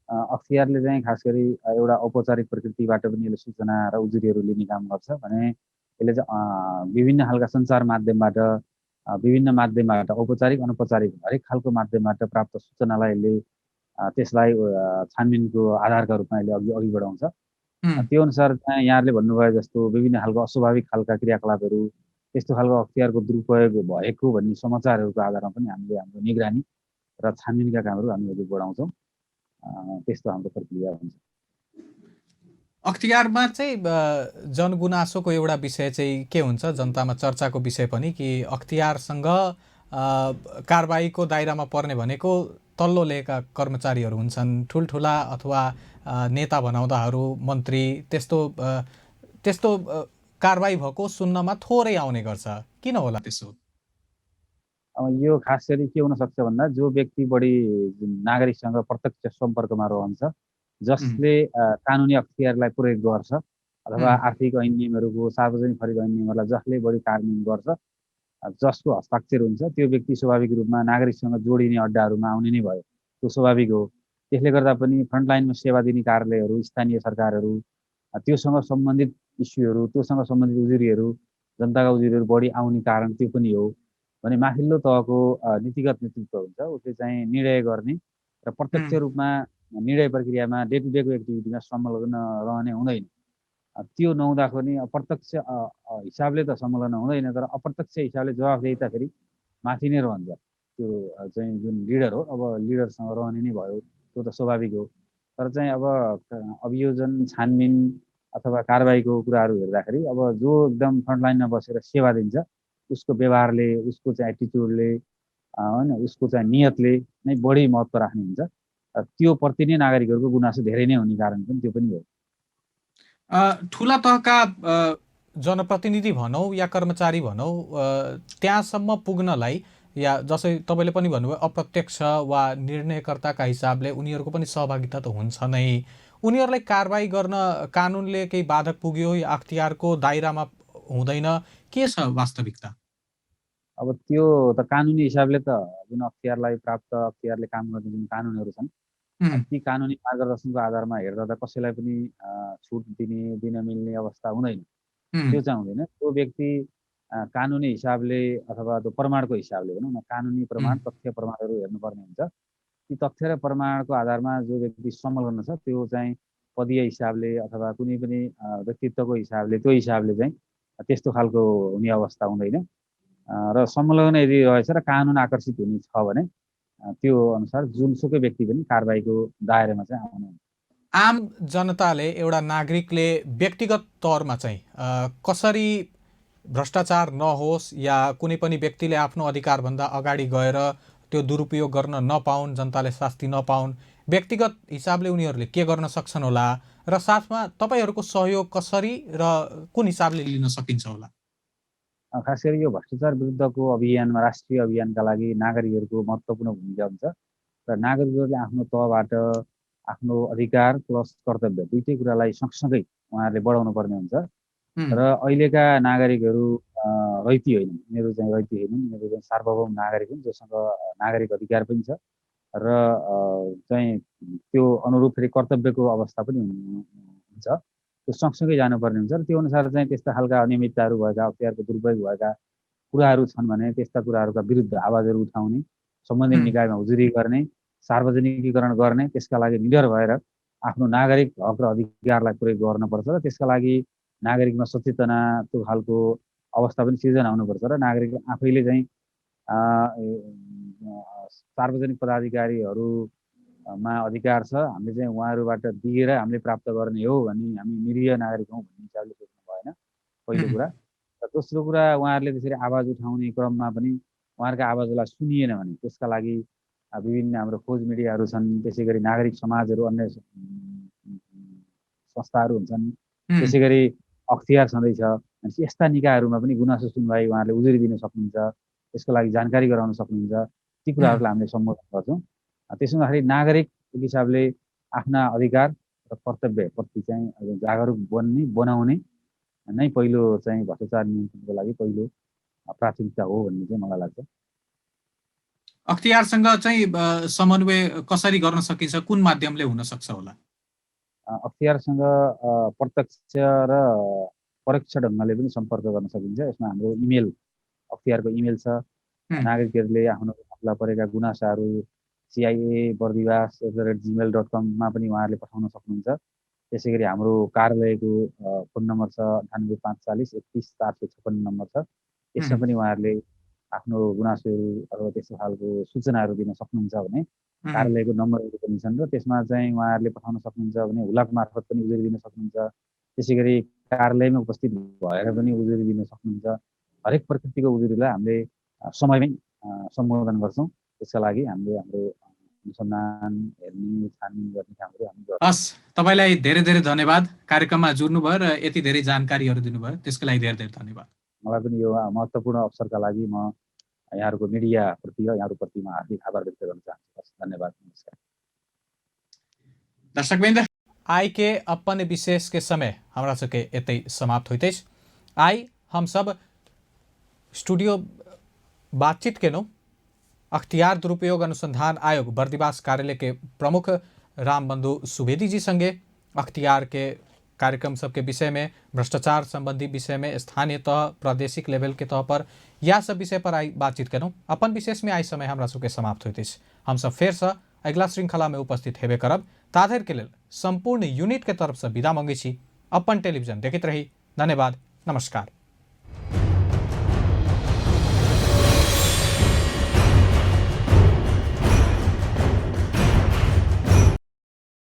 अख्तियारले चाहिँ खास गरी एउटा औपचारिक प्रकृतिबाट पनि यसले सूचना र उजुरीहरू लिने काम गर्छ भने यसले चाहिँ विभिन्न खालका सञ्चार माध्यमबाट औपचारिक अनौपचारिक हरेक खालको माध्यमबाट प्राप्त सूचनालाई यसले त्यसलाई छानबिनको आधारका रूपमा यसले अघि बढाउँछ। त्यो अनुसार चाहिँ यहाँहरूले भन्नुभयो जस्तो विभिन्न खालको अस्वाभाविक खालका क्रियाकलापहरू त्यस्तो खालको अख्तियारको दुरुपयोग भएको भन्ने समाचारहरूको आधारमा पनि हामीले हाम्रो निगरानी र छानबिनका कामहरू हामी अघि बढाउँछौँ। त्यस्तो हाम्रो प्रक्रिया हुन्छ। अख्तियारमा चाहिँ जनगुनासोको एउटा विषय चाहिँ के हुन्छ, जनतामा चर्चाको विषय पनि, कि अख्तियारसँग कारबाहीको दायरामा पर्ने भनेको तल्लो लेका कर्मचारीहरू हुन्छन्, ठुल्ठुला अथवा नेता बनाउँदाहरू, मन्त्री, त्यस्तो कारबाही भएको सुन्नमा थोरै आउने गर्छ। किन होला त्यसो? अब यो खास गरी के हुनसक्छ भन्दा जो व्यक्ति बढी नागरिकसँग प्रत्यक्ष सम्पर्कमा रहन्छ, जसले कानुनी अख्तियारलाई प्रयोग गर्छ अथवा आर्थिक ऐन नियमहरूको, सार्वजनिक खरिद ऐन नियमहरूलाई जसले बढी कार्यान्वयन गर्छ, जसको हस्ताक्षर हुन्छ, त्यो व्यक्ति स्वाभाविक रूपमा नागरिकसँग जोडिने अड्डाहरूमा आउने नै भयो। त्यो स्वाभाविक हो। त्यसले गर्दा पनि फ्रन्टलाइनमा सेवा दिने कार्यालयहरू, स्थानीय सरकारहरू, त्योसँग सम्बन्धित इस्युहरू, त्योसँग सम्बन्धित उजुरीहरू, जनताका उजुरीहरू बढी आउने कारण त्यो पनि हो। भने माथिल्लो तहको नीतिगत नेतृत्व हुन्छ, उसले चाहिँ निर्णय गर्ने र प्रत्यक्ष रूपमा निर्णय प्रक्रियामा डे टु डेको एक्टिभिटीमा संलग्न रहने हुँदैन। त्यो नहुँदा पनि अप्रत्यक्ष हिसाबले त संलग्न हुँदैन, तर अप्रत्यक्ष हिसाबले जवाफदेहिता फेरि माथि नै रहन्छ। त्यो चाहिँ जुन लिडर हो, अब लिडरसँग रहने नै भयो, त्यो त स्वाभाविक हो। तर चाहिँ अब अभियोजन, छानबिन अथवा कारबाहीको कुराहरू हेर्दाखेरि अब जो एकदम फ्रन्टलाइनमा बसेर सेवा दिन्छ, उसको व्यवहारले, उसको चाहिँ एटिट्युडले, होइन, उसको चाहिँ नियतले नै बढी महत्त्व राख्ने हुन्छ। त्यो प्रति नै नागरिकहरूको गुनासो धेरै नै हुने कारण पनि त्यो पनि हो। ठुला तहका जनप्रतिनिधि भनौँ या कर्मचारी भनौँ, त्यहाँसम्म पुग्नलाई, या जसै तपाईँले पनि भन्नुभयो अप्रत्यक्ष वा निर्णयकर्ताका हिसाबले उनीहरूको पनि सहभागिता त हुन्छ नै, उनीहरूलाई कारबाही गर्न कानुनले केही बाधक पुग्यो या अख्तियारको दायरामा हुँदैन, के छ वास्तविकता? अब त्यो त कानुनी हिसाबले त जुन अख्तियारले काम गर्ने जुन कानुनहरू छन्, ती कानुनी मार्गदर्शनको आधारमा हेर्दा त कसैलाई पनि छुट दिन मिल्ने अवस्था हुँदैन। त्यो चाहिँ हुँदैन। त्यो व्यक्ति कानुनी हिसाबले अथवा त्यो प्रमाणको हिसाबले भनौँ न, कानुनी प्रमाण, तथ्य प्रमाणहरू हेर्नुपर्ने हुन्छ। ती तथ्य र प्रमाणको आधारमा जो व्यक्ति संलग्न छ, त्यो चाहिँ पदीय हिसाबले अथवा कुनै पनि व्यक्तित्वको हिसाबले, त्यो हिसाबले चाहिँ त्यस्तो खालको हुने अवस्था हुँदैन। र संलग्न यदि रहेछ र कानुन आकर्षित हुने छ भने त्यो अनुसार जुनसुकै व्यक्ति पनि कारबाहीको दायरामा चाहिँ आउनु। आम जनताले, एउटा नागरिकले व्यक्तिगत तौरमा चाहिँ कसरी भ्रष्टाचार नहोस् या कुनै पनि व्यक्तिले आफ्नो अधिकारभन्दा अगाडि गएर त्यो दुरुपयोग गर्न नपाउन्, जनताले शास्ति नपाउन्, व्यक्तिगत हिसाबले उनीहरूले के गर्न सक्छन् होला, र साथमा तपाईँहरूको सहयोग कसरी र कुन हिसाबले लिन सकिन्छ होला? खास गरी यो भ्रष्टाचार विरुद्धको अभियानमा, राष्ट्रिय अभियानका लागि नागरिकहरूको महत्त्वपूर्ण भूमिका हुन्छ र नागरिकहरूले आफ्नो तहबाट आफ्नो अधिकार प्लस कर्तव्य दुइटै कुरालाई सँगसँगै उहाँहरूले बढाउनु पर्ने हुन्छ। र अहिलेका नागरिकहरू रैती होइन, यिनीहरू चाहिँ रैती होइनन्, यिनीहरू चाहिँ सार्वभौम नागरिक हुन्, जोसँग नागरिक अधिकार पनि छ र चाहिँ त्यो अनुरूप फेरि कर्तव्यको अवस्था पनि हुन्छ। त्यो सँगसँगै जानुपर्ने हुन्छ र त्यो अनुसार चाहिँ त्यस्ता खालका अनियमितताहरू भएका, अख्तियारको दुरुपयोग भएका कुराहरू छन् भने त्यस्ता कुराहरूका विरुद्ध आवाजहरू उठाउने, सम्बन्धित निकायमा उजुरी गर्ने, सार्वजनिकीकरण गर्ने, त्यसका लागि निडर भएर आफ्नो नागरिक हक र अधिकारलाई प्रयोग गर्नुपर्छ र त्यसका लागि नागरिकमा सचेतना, त्यो खालको अवस्था पनि सिर्जना हुनुपर्छ र नागरिक आफैले चाहिँ सार्वजनिक पदाधिकारीहरूमा अधिकार छ, हामीले चाहिँ उहाँहरूबाट दिएर हामीले प्राप्त गर्ने हो भन्ने, हामी निरीह नागरिक हौँ भन्ने हिसाबले पहिलो कुरा। र दोस्रो कुरा उहाँहरूले त्यसरी आवाज उठाउने क्रममा पनि उहाँहरूका आवाजलाई सुनिएन भने त्यसका लागि विभिन्न हाम्रो खोज मिडियाहरू छन्, त्यसै गरी नागरिक समाजहरू, अन्य संस्थाहरू हुन्छन्, त्यसै गरी अख्तियार छँदैछ। भनेपछि यस्ता निकायहरूमा पनि गुनासो सुनवाई उहाँहरूले उजुरी दिन सक्नुहुन्छ, त्यसको लागि जानकारी गराउन सक्नुहुन्छ। ती कुराहरूलाई हामीले सम्बोधन गर्छौँ। त्यसो हुँदाखेरि नागरिक एक हिसाबले आफ्ना अधिकार र कर्तव्यप्रति चाहिँ जागरुक बनाउने नै पहिलो चाहिँ भ्रष्टाचार नियन्त्रणको लागि पहिलो प्राथमिकता हो भन्ने चाहिँ मलाई लाग्छ। अख्तियारसँग चाहिँ समन्वय कसरी गर्न सकिन्छ, कुन माध्यमले हुन सक्छ होला? अख्तियारसँग प्रत्यक्ष र परोक्ष ढङ्गले पनि सम्पर्क गर्न सकिन्छ। यसमा हाम्रो इमेल, अख्तियारको इमेल छ। नागरिकहरूले आफूलाई परेका गुनासाहरू CIA@gmail.com पनि उहाँहरूले पठाउन सक्नुहुन्छ। त्यसै गरी हाम्रो कार्यालयको फोन नम्बर छ 9854413456 नम्बर छ। यसमा पनि उहाँहरूले आफ्नो गुनासोहरू अथवा त्यस्तो खालको सूचनाहरू दिन सक्नुहुन्छ भने कार्यालयको नम्बरहरू पनि छन् र त्यसमा चाहिँ उहाँहरूले पठाउन सक्नुहुन्छ भने हुलाक मार्फत पनि उजुरी दिन सक्नुहुन्छ। त्यसै गरी कार्यालयमा उपस्थित भएर पनि उजुरी दिन सक्नुहुन्छ। हरेक प्रकृतिको उजुरीलाई हामीले समयमै सम्बोधन गर्छौँ। त्यसका लागि हामीले हाम्रो अनुसन्धान हेर्ने, छानबिन गर्ने कामहरू हामी गर्छौँ। हस्, तपाईँलाई धेरै धेरै धन्यवाद कार्यक्रममा जुर्नुभयो र यति धेरै जानकारीहरू दिनुभयो, त्यसको लागि धेरै धेरै धन्यवाद। मलाई पनि यो महत्त्वपूर्ण अवसरका लागि म यहाँहरूको मिडियाप्रति र यहाँहरूप्रति म हार्दिक आभार व्यक्त गर्न चाहन्छु। धन्यवाद, नमस्कार। दर्शकवृन्द, आई के अपन विशेष के समय हमरा सबके एतै समाप्त होइत अछि। आई हम सब स्टूडियो बातचीत केलहुँ अख्तियार दुरुपयोग अनुसंधान आयोग बर्दिवास कार्यालय के प्रमुख रामबंधु सुवेदी जी संगे अख्तियार के कार्यक्रम सबके विषय में, भ्रष्टाचार संबंधी विषय में, स्थानीय तह प्रादेशिक लेवल के तह पर यह सब विषय पर आई बातचीत केलहुँ। अपन विशेष में आई समय हमरा सबके समाप्त होइत अछि। हम सब फेर से अगला श्रृंखला में उपस्थित हेबे करब। ताधर के लेल संपूर्ण यूनिट के तरफ से विदा मंगै छी। अपन टेलीविजन देखैत रही। धन्यवाद, नमस्कार।